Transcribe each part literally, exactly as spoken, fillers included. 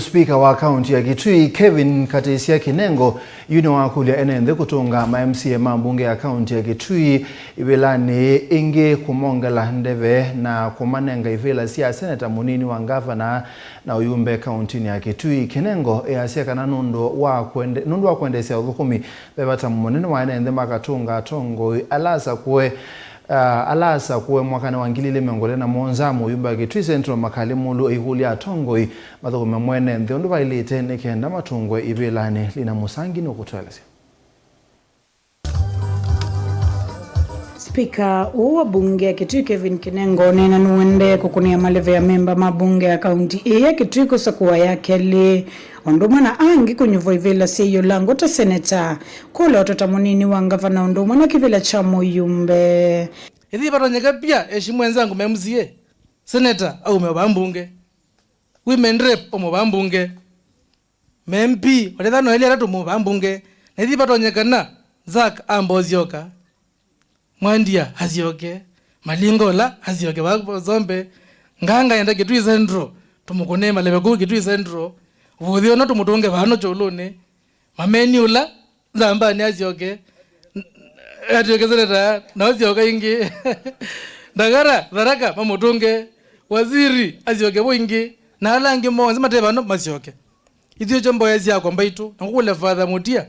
Spika wa kaunti ya Kitui, Kevin Katisya Kinengo, yu nĩwakũlya ene nthĩ kũtũnga ma M C A ma mbunge ya kaunti ya Kitui ivĩlanĩ ĩngĩ kũmongela ndeve na kũmanenga ivĩla sya seneta mũnini wa ngavana na ũyumbe kauntinĩ ya Kitui. Kinengo easya kana nũndũ wa kwende-, nũndũ wa kwendeesya ũthũkũmi, ve vata mũnene wa ene nthĩ makatũnga atongoi ala asakũe Ah, ala asakũe mwakanĩ wa ngili ilĩ mĩongo ĩlĩ na mũonza, mũyumbe wa Kitui Central Makali Mulu eikũlya atongoi mathũkũme mwene nthĩ ũndũ vaĩlĩte nĩ kenda matũngwe ivĩlanĩ. Lina Mũsangi nũkũtũelesya. Spika ũũ wa mbunge ya Kitui Kevin Kinengo nena nũendee kũkũnĩa maleve ya memba ma mbunge ya kaunti ĩĩ ya Kitui kũsakũa ya kelĩ, o ũndũ ũmwe na angĩ kũnyuvwa ivĩla sya ĩũlangũ ta seneta. Kũla ũtata mũnini wa ngavana ũndũ ũmwe na kĩvĩla kya mũyumbe. Ĩthi vatonyeka pia, eheshimiwa wenzangu ma M C A, seneta aume vaa mbunge, women rep aume vaa mbunge, ma M P, watethano elĩ atatũ mo vaa mbunge, na ĩthi vatonyekana, Zack amba ũsyoka, Mwandia asyoke, Malingola asyoke vaa Zombe, Nganga enda Kitui Central, tũmũkũnĩe maleve kũu Kitui Central, Vuthi ona tũmũtũnge vano Kyũlũnĩ, Mameni ũla Nzambani asyoke, n-, atw'ĩke seneta, na ũsyoka ĩngĩ. Ndagara, Tharaka, mamũtũnge, Waziri asyoke vo ĩngĩ, na ala angĩ monthe mate vano masyoke. Ithyĩ kyo mboya syakwa mbaitũ, na ngũkũlya Father Mutia,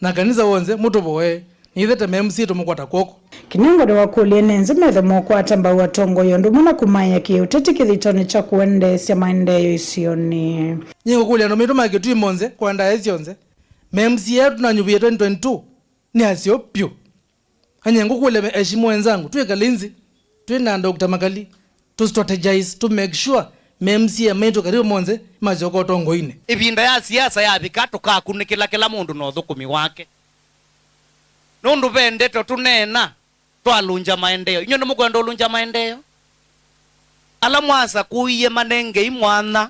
na kanisa wonthe mũtũvoee, nĩthe ta ma M C A tũmũkwata kw'oko. Kinengo nĩwakũlya ene nthĩ methe mokwata mbau atongoi ũndũ ũmwe na kũmaĩa kĩũteti kĩthitonĩ kya kũendeesya maendeeo isionĩ. Nĩngũkũlya andũ maitũ ma Kitui monthe, kwa ndaĩa syonthe, ma M C A ala tũnanyuvĩe twenty twenty-two nĩ aseo vyũ. Anye ngũkũlya eheshimiwa wenzangu, twĩkale nthĩ, twĩ na Doctor Makali, tũ strategize, tũ make sure ma M C A maitũ karibu monthe masyoka ũtongoinĩ. Ĩvinda ya siasa yavika, tũkakunĩkĩla kĩla mũndũ na ũthũkũmi wake. Nũndũ ve ndeto tũneena, twalũngya maendeeo. Inyw'ĩ nĩmũkwenda ũlũngya maendeeo? Ala mwasakũie manengei mwanya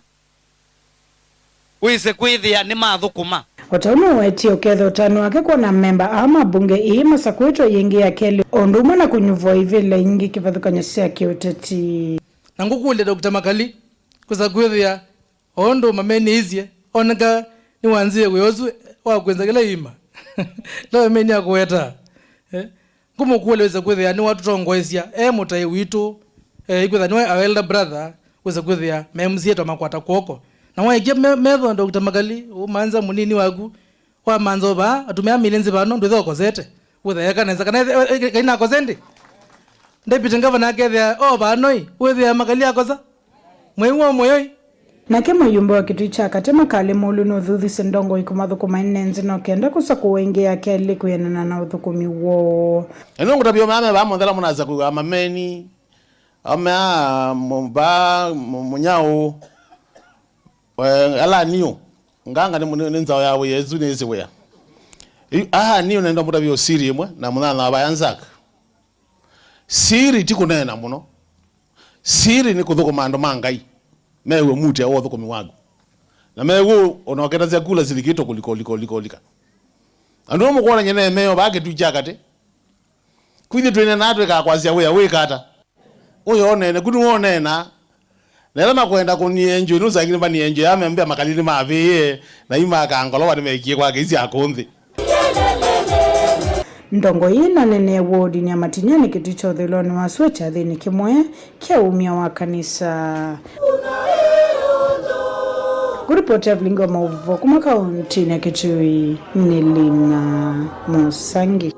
wĩse kwĩthĩa nĩmathũkũma. O ta ũu nĩwetie ũkethĩa ũtanu wake kwona amemba aa ma mbunge ii masakũĩtwe ĩngĩ ya kelĩ, o ũndũ ũmwe na kũnyuvwa ivĩla ingĩ kĩvathũkany'o sya kĩũteti. Na ngũkũlya Doctor Makali, kwĩsa kwĩthĩa o ũndũ Mameni aisye, oneka nĩwanzĩe wĩa ũsu wa kwĩnza kĩla iima. Ĩla Mameni akũwetaa, eh? Ngũmũkũlya wĩse kwĩthĩa nĩwatũtongoesya e mũtai witũ, eh, ĩkwĩthĩa nĩwe our elder brother, wĩse kwĩthĩa ma M C A twamakwata kw'oko. Na waĩkya me-, metho Doctor Makali, ũmanza mũnini waku, wamanza ũvaa, atumĩa mĩlĩ nzĩ vano, ndwĩthĩa ũkosete. Wĩthĩa eka nesa, kana ethĩ-, e-, e-, Ngai nakose ndĩ? Deputy Governor akethĩa o vanoi, wĩthĩa Makali akosa? Mwĩw'o mũyoi? Nake mũyumbe wa Kitui kya Katĩ Makali Mulu nũthuthisye ndongoi kũmathũkũma ene nthĩ no kenda kũsakũwa ĩngĩ ya kelĩ kwĩanana na ũthũkũmi woo. Na nĩngũtavya mama vaa monthe ala mũnasakũiwa, Mameni, amea, mũ-, vaa, mũ-, Mũnyaũ, eh, ala Aniũ, Nganga nĩ, nĩ, nĩ nzaũ ya wĩa, ĩsu nĩsĩ wĩa. Ĩ, aa Aniũ nenda mũtavye siri ĩmwe na mũnyanyawa vaya Nzak. Siri ti kũneena mũno. Siri nĩ kũthũkũma andũ ma Ngai, mew'e mutia wa ũthũkũmi waku. Na mew'e ũnoketasya kula silikĩto kũlika, ũlika, ũlika, ũlika. Andũ amwe mũkwonany'a nemeo vaa Kĩtui kya Katĩ. Kwĩthĩ twĩneenaa twĩkaa kwasya wĩa wĩka ata? Ũyo ũneene, ku nĩwoneenaa. Na ĩla makwenda kũnienjw'e, nũsangile vanienjw'e, amembea Makali nĩmavĩĩe, na imaka ngolova nĩmekie kwake isya kũũ nthĩ. Ndongoi ĩĩ nanenee wodinĩ ya Matinyani Kĩtui kya ũthũĩlonĩ wa sua kyathĩnĩ kĩmwe kya umya wa kanisa. Ngũripoti ya vilingi wa maũvoo kuma kauntinĩ ya Kitui nĩ Lina Mũsangi.